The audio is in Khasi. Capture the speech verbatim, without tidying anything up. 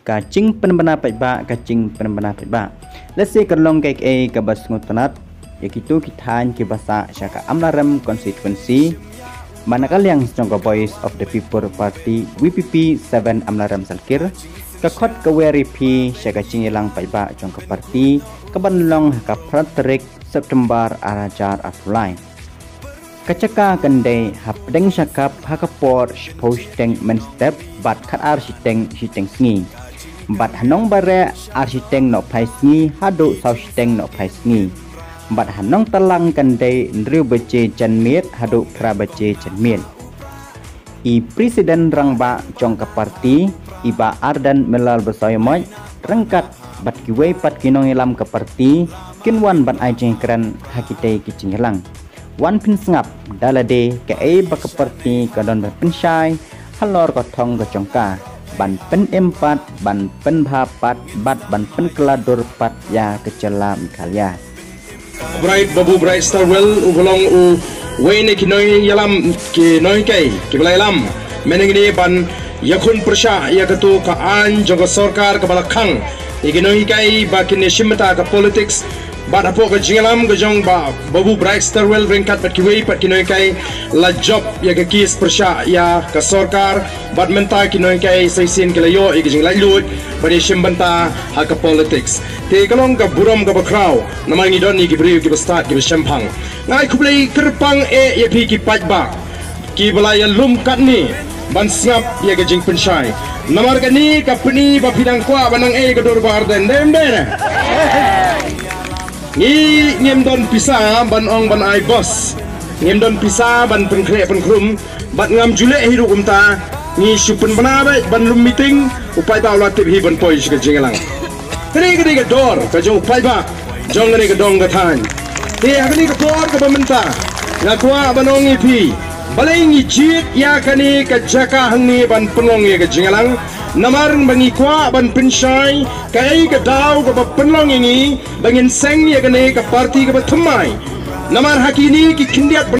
Ka jingpynbna paidbah, ka jingpynbna paidbah. Lehse ka long kaei kaei kaba sngewtynnat ïa kito ki thaiñ kiba sah sha ka Amlarem constituency. Ba na ka liang jong ka Voice of the People Party, V P P seven Amlarem Salkir, ka khot ka wer ïa phi sha ka jingïalang paidbah jong ka party kaban long ha ka phra tarik September ar hajar arphew lai. Ka jaka kan dei hapdeng shakap ha ka por shiphew shiteng mynstep bad khatar shiteng shiteng sngi. Bad ha Nongbareh ar shiteng nohphai sngi haduh saw shiteng nohphai sngi. Bad ha Nongtlang kan dei hynriew baje janmiet haduh phra baje janmiet. I President Rangbah jong ka party, i Bah Ardent Miller Basaiawmoit, ryngkat bad kiwei pat ki nongïalam ka party, kin wan ban ai jingkren ha kitei ki jingïalang. Wan pynsngap da lade kaei ba ka party ka don ban pynshai halor ka thong ka jong ka, ban pynim pat, ban pynbha pat bad ban pynkylla dur pat ïa ka jylla Meghalaya. Bright, Babu Bright Starwell, uba long uwei na ki nongïalam, ki nonghikai kiba la ïalam mynhynne ban ïakhun pyrshah ïa kato ka aiñ jong ka sorkar kaba la khang ïa ki nonghikai ba kin ïashim bynta ka politics. Bad hapoh ka jingïalam ka jong Bah Babu Bright Starwell ryngkat bad kiwei pat ki nonghikai la jop ïa ka kes pyrshah ïa ka sorkar. Bad mynta ki nonghikai sa shisien ki la ïoh ïa ka jinglaitluid ban ïashim bynta ha ka politics. Te ka long ka burom kaba khraw namar ngi don ïa ki briew kiba stad kiba shemphang. Nga ai khublei kyrpang eh ïa phi ki paidbah kiba la ïalum katne ban sngap ïa ka jingpynshai. Namar kane ka pyni ba phi dang kwah ban nang ei ka dur Bah Ardent, dei em dei ne? Ngi ngim don pisa ban ong ban ai bos. Ngim don pisa ban pynkhreh pynkhrum. Bad ngam ju leh hi ruh kumta, ngi shu pynbna beit ban lum meeting, u paidbah u la tip hi ban poi sha ka jingïalang. Kane ka dei ka dor ka jong u paidbah jong kane ka dong ka thaiñ. Te ha kane ka por kaba mynta nga kwah ban ong ïa phi, balei ngi jied ïa kane ka jaka hangne ban pynlong ïa ka jingïalang. Namar ba ngi kwah ban pynshai kaei ka daw kaba pynlong ïa ngi ba ngin seng ïa kane ka party kaba thymmai. Namar ha kine ki khyndiat